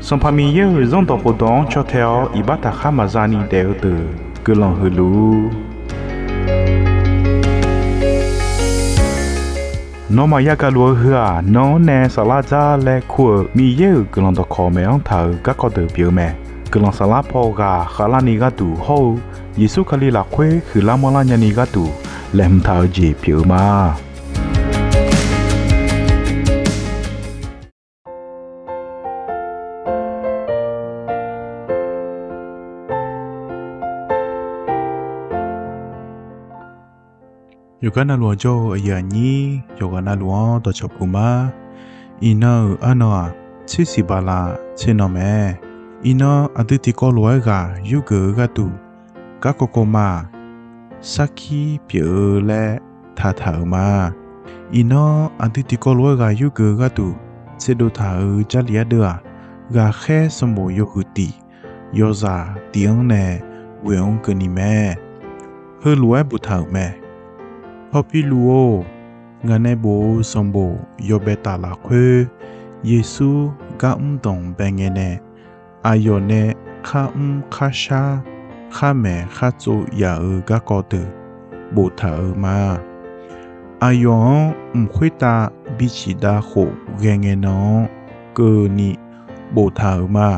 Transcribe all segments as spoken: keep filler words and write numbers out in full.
Sanqpaq Miqyaer-euq Zanrdawq khofdawq-anr caw tae-awr iqbax taqkhar maqza ni daef-eu deuq guiqlanq huiq luf-ur. Nawmaf yagaq luf-eu heu-aq, nan-anr nae saflar dzar laer kur-euq Miqyaer-euq guiqlanq dawqkawq maeq-anr taq-euq garkawv deuq pyeuf-eu mae. Guiqlanq saflar paw ghaq khavlarni gharduq hawr-eu Yeqsur Kali lafkhoer huiqlar manrlar nyani gharduq laeqhmq taq-eu jeq pyeuf-eu ma. Yawqgar navluf-anr jawr-eu aqyuif aqnyir yawqghaq navluf-anr dawqcawq puq ma. Iqnan-euq arnan-aq, tser siq bala tser nan mae. Iqnan aqdui tiqkawv lof-aer ghaq yurgeuf-eu gharduq, garkawv kawv ma-aq, sarkir pyeuf-eu laer taqtaq-euq ma. Iqnan aqdui tiqkawv lof-aer ghaq yurgeuf-eu gharduq tserdov taq-euq Jarlif ardeuv-aq, ghaqkhaer sanqbof yawhuiq tif, yawzaq tif-anr nae ghoeq-anr keuvni mae. Heulof-aer boftaq-euq mae. Hawpiluf-or, ngaq nae bof-eu sanqbof yawbae taf lafkhoer, Yeqsur gar mr danqbae ngae nae, aqyawf nae kharmr kharshar, kharmaeq khartsov yaf-euq garkawv deuq boftaq-euq ma. Aqyawf-anr mq khoertav biciq dav khof ghae ngae nan-anr keuvni boftaq-euq ma.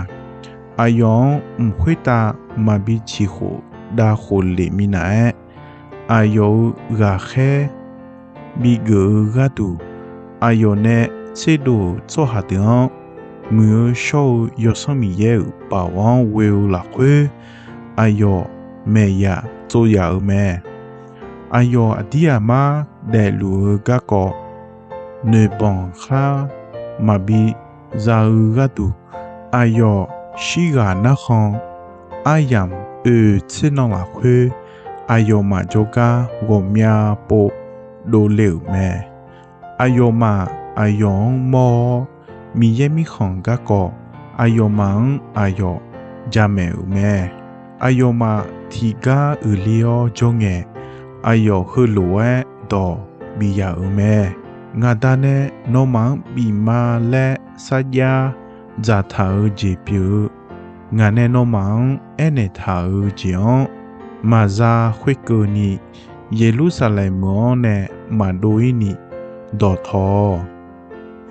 Aqyawf-anr mq khoertav maqbi ciq khof dav khof lef minav-aer, aqyawf-euq ghaqkhaer bigeuf-eu gharduq, aqyawf nae tserdov-euq tsawrhaq deuq-anr, muiq-eu shawr-eu Yawsanr Miqyaer-euq baoq-anr ghoe-eu lafkhoer, aqyawf maeqyaq tsov yaf-euq mae. Aqyawf aqdir aqmar daefluf-eu garkawv noeqbanq khar maqbi za-eu gharduq, aqyawf shirghaq narkhan aryamq oeq tser nan lafkhoer, aqyawfmaf jawrgar ghawqmya pov dovle-euq mae. Aqyawfmaf aqyawf-anr mawr-awr, Miqyaer Mirkhanq garkawv aqyawfmaf-anr aqyawf jamaeq-euq mae. Aqyawfmaf tiqgar uiqler-awr jawr ngae, aqyawf heulof-aer dawq bif yaf-euq mae. Ngaq Da nae nawmaf-anr bif ma laer sarjax dzaqtaq-eu jeq pyeuf-eu, ngaq nae nawmaf-anr aernaeq taq-euq jeq-anr maqza khoerkeuvni, Yeqlursaqlaeq meuq-anr nae maqdov-ir ni dawqtawq-awq.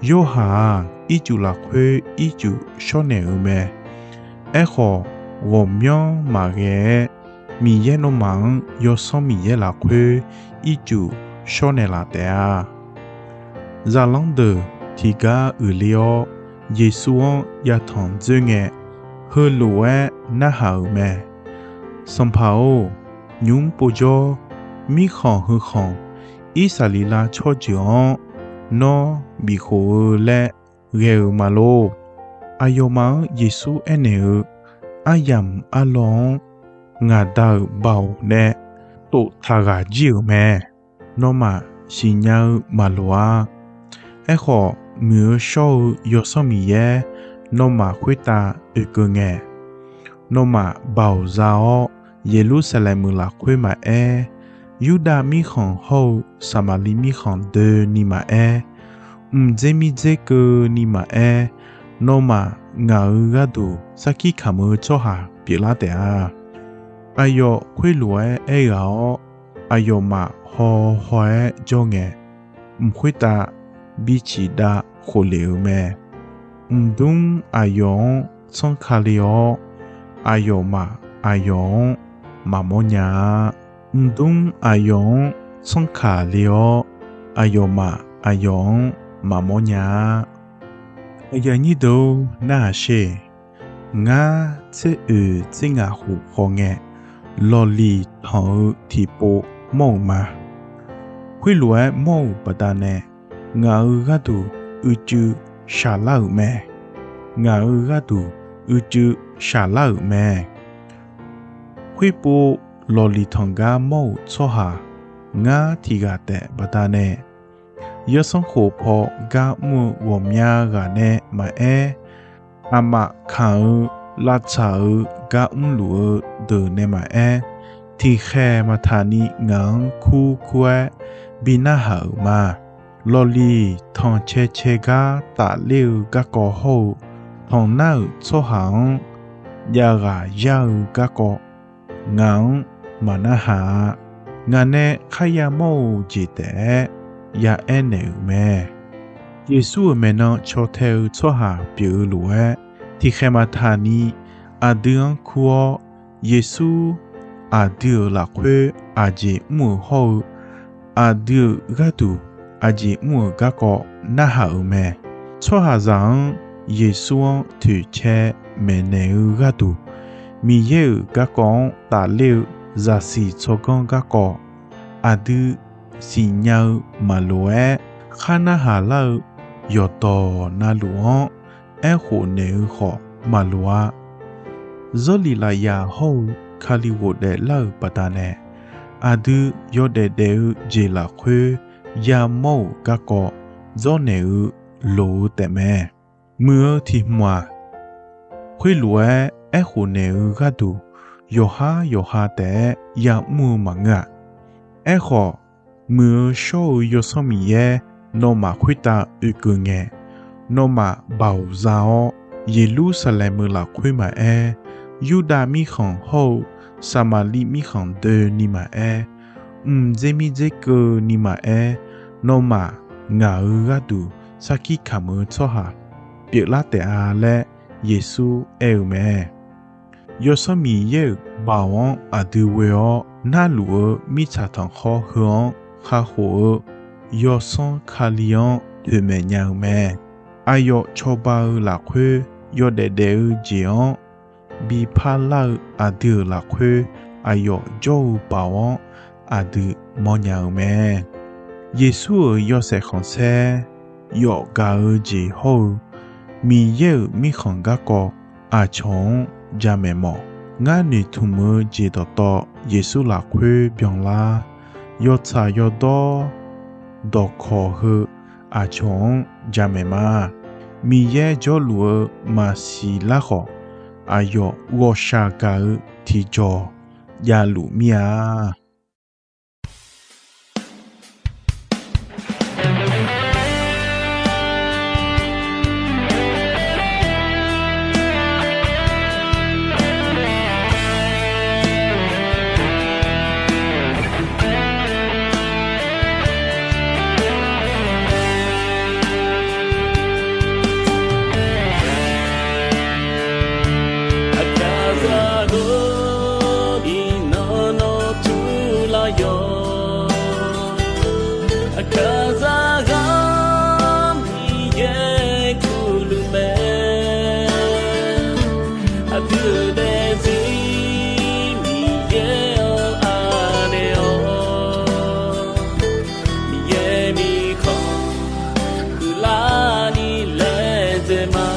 Yorhaq-aq, ircuf lafkhoer ircuf shawrnaeq-euq mae. Aerkhawf, ghawqmyanr maqghae-aer, Miqyaer nawmaf-anr Yawsanr Miqyaer lafkhoer ircuf shawrnaeq laf taef-a. Zaqlanr deuq tiqgar uiqler-awr, Yeqsur-anr yatanq dzoer ngae, heulof-aer narhaq-euq mae. Sanqpaq-or, nymq-mr povjawr, mirkhanq heukhanq, Irsaqleqlav tsawrjeuq-anr nawr bifkhof-eu laer ghae-euq ma lor. Aqyawfmaf-anr Yeqsur aernaeq-eu, aryamq arlawr-anr ngaq Da-euq baoq nae toftaq ghaq jir-euq mae. Nawmaf siqnya-eu maqloq-ar. Aerkhawf, muiq-eu shawr-eu Yawsanr Miqyaer nawmaf khoertav oekeuv ngae, nawmaf baoq za-awr, Yeqlursaqlaeq meuq lafkhoer maqaer, Yurdav mirkhanq hawr-eu Saqmaqliv mirkhanq doeni maqaer, mqdzer mirdzer keuvni maqaer, nawmaf ngaq-euq gharduq sarkir kamq-eu tsawrhaq pyeuflar taef-a. Aqyawf khoerlof-aer aerghaq-awr, aqyawfmaf haw haw-aer jawr ngae, mq khoertav biciq dav khoflef-euq mae. Mqdmr aqyawf-anr tsanrkale-awr, aqyawfmaf aqyawf-anr maqmawr nya-a. Mqdmr aqyawf-anr tsanrkaq le-awr, aqyawfmaf aqyawf-anr maqmawr nya-a. Aqyuif aqnyir deuq-or, narhaq sher. Ngar tser oeq tser ngaq khof khawf ngae, lawqliq tanq-eu tiqpov mawr-euq ma. Khoerlof-aer mawr-euq baqdanae, ngaq-euq gharduq uicuiv shaqlar-euq mae. Ngaq-euq gharduq uicuiv shaqlar-euq mae. Khoerpov lawqliq tanq gar mawr-euq tsawrhaq ngar tiq ghaq taef baqdanae, yawsanr khof paw gar mr-eu ghawqmya ghaq nae maqaer, aqmaf kamq-eu lavtsaq-eu gar mrluf-eu deuq nae maqaer, tiqkhaeq maqtaq ni ngaq-anr kur kur-aer bi narhaq-euq ma. Lawqliq tanqcae cae gar tafler-eu garkawv hawr-eu tanqnar-euq tsawrhaq-anr javghaq yar-eu garkawv ngaq-anr maqnarhaq-a. Ngaq nae kharya mawr-eu jeq taef-aer yaaer naeq-euq mae. Yeqsur-euq maeqnan caw tae-eu tsawrhaq pyeuf-eu lof-aer, tiqkhaeq maqtaq ni aqdui-anr kur-awr, Yeqsur aqdui-euq lafkhoer aqjeq mr-euq hawr-eu, aqdui-euq gharduq aqjeq mr-euq garkawv narhaq-euq mae. Tsawrhaqzaq-anr Yeqsur-anr toeqcae maeqnaeq-eu gharduq, Miqyaer-euq garkawv-anr tafler-eu zaqsiq tsawrganr garkawv aqdui siqnya-eu maqloq-aer, khar narhaq lar-eu yawqdawq navluf-anr aerkhof naeq-eu khawf maqloq-a. Zawrliq lafyaq hawr-eu Kali ghofdaef lar-euq baqdanae, aqdui yawdaef daef-eu jeq lafkhoer yamawr-euq garkawv dzawrnaeq-eu loq-eu taefmae. Muiq-eu tiq hmq-aq, khoerlof-aer aerkhof naeq-eu gharduq yawqhar yawqha taef-aer yamr-eu maqngeur-a. Aerkhawf, muiq-eu shawr-eu Yawsanr Miqyaer nawmaf khoertav oekeuv ngae, nawmaf baoq za-awr, Yeqlursaqlaeq-euq lafkhoer maqaer, Yurdav mirkhanq hawr-eu Saqmaqliv mirkhanq doeni maqaer, mqdzer mirdzer keuvni maqaer, nawmaf ngaq-euq gharduq sarkir kamq-eu tsawrhaq pyeuflar taef-a laer Yeqsur aer-eu mae. Yawsanr Miqyaer-euq baoq-anr aqdui ghoe-awr, narluf-eu mirtsaq tanqkhawr heu-anr kakhof-eu Yawsanr Kali-anr toeqmaeq nya-eu mae. Aqyawf cawba-eu lafkhoer yawdaef daef-eu jeq-anr bi parlar-eu aqdui-euq lafkhoer, aqyawf jawr-eu baoq-anr aqdui mawrnya-eu mae. Yeqsur-euq yawshaef khanqsaer yawf gaq-eu jeq hawr-eu, Miqyaer-euq mirkhanq garkawv aqcawq-anr jamaeq mawf. Ngar noeqtmq-eu jeq dawqtawv Yeqsur lafkhoer byanlar. Yawtsaq yawdawr dawqkawq heu aqcawq-anr jamaeq ma. Miqyaer jawrluf-eu maqsiq lar khawf, aqyawf ghawqshaq gaq-eu tiqjawq javluf mir-a. Aqkaqzaq ghawq iqnan nawr turlar yawq. Aqkaqzaq ghaq Miqyaer kuqluf mae. Aqdui-euq daefzir Miqyaer-anr anaeq-awq. Miqyaer mirkhanq huiqlarni laedzae ma.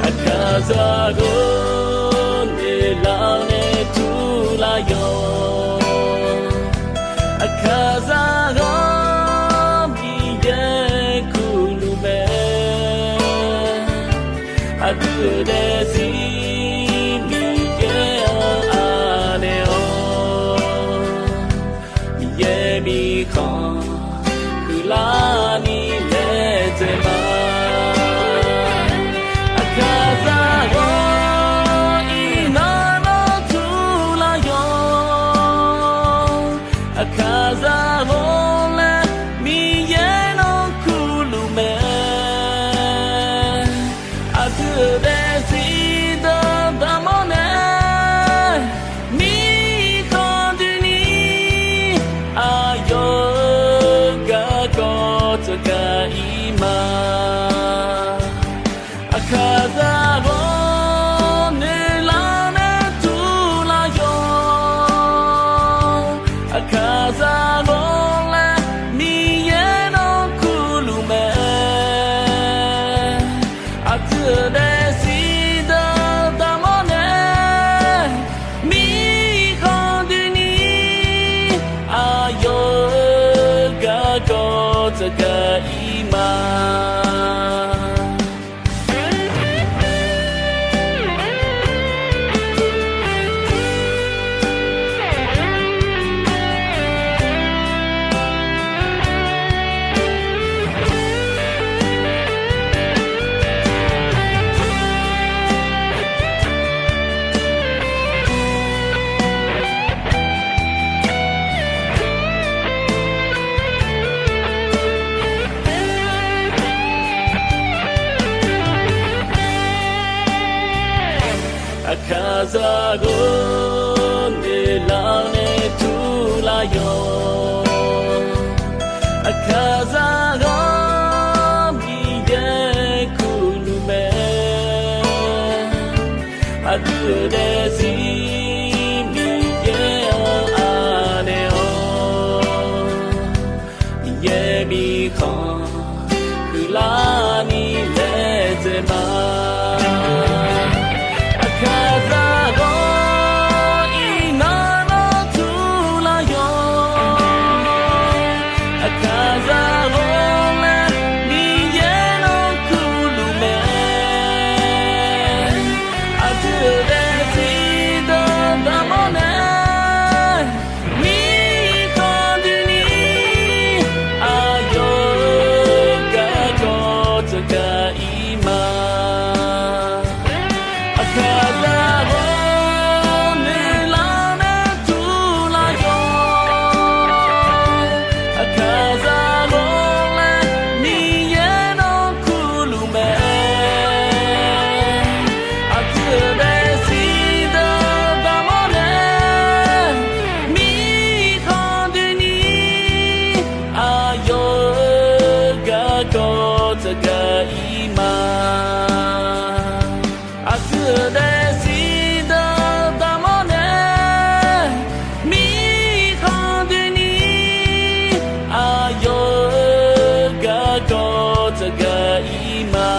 Aqkaqzaq ghawq noeqlar nae turlar yawq. Aqkaqzaq ghaq Miqyaer kuqluf mae. Aqdui-euq daefzir Miqyaer-anr anaeq-awq. Miqyaer mirkhanq huiqlarni laedzae ma. Aqkaqzaq ghawq iqnan nawr turlar yawq. Aqkaqzaq ghawq laer Miqyaer nawr kuqluf mae. Aqdui-euq daefzir deuq daqmawr nae mirkhanq doeni aqyawf-euq garkawv tsawrgaq ir ma. Aqkaqzaq ghawq noeqlar nae turlar yawq. Aqkaqzaq ghawq laer Miqyaer nawr kuqluf mae. Aqdui-euq daefzir deuq daqmawr nae mirkhanq doeni aqyawf-euq garkawv tsawrgaq ir ma. Aqkaqzaq ghawr noeqlar nae turlar yawq. Aqkaqzaq ghawr Miqyaer kurluf mae. Aqdui-euq daefzir Miqyaer-anr anaeq-awr, Miqyaer mirkhanq huiqlarni laedzae ma. Aqkaqzaq ghawr iqnan nawr turlar yawq. Aqkaqzaq ghawr laer Miqyaer nawr kurluf mae. Aqdui-euq daefzir deuq daqmawr nae, mirkhanq doeni aqyawf-euq garkawv tsaqgaq ir ma. Aqkaqzaq ghawr noeqlar nae turlar yawq. Aqkaqzaq ghawr laer Miqyaer nawr kurluf mae. Aqdui-euq daefzir deuq daqmawr nae, mirkhanq doeni aqyawf-euq garkawv tsaqgaq ir ma. Aqdui-euq daefzir deuq daqmawr nae, mirkhanq doeni aqyawf-euq garkawv tsaqgaq ir ma.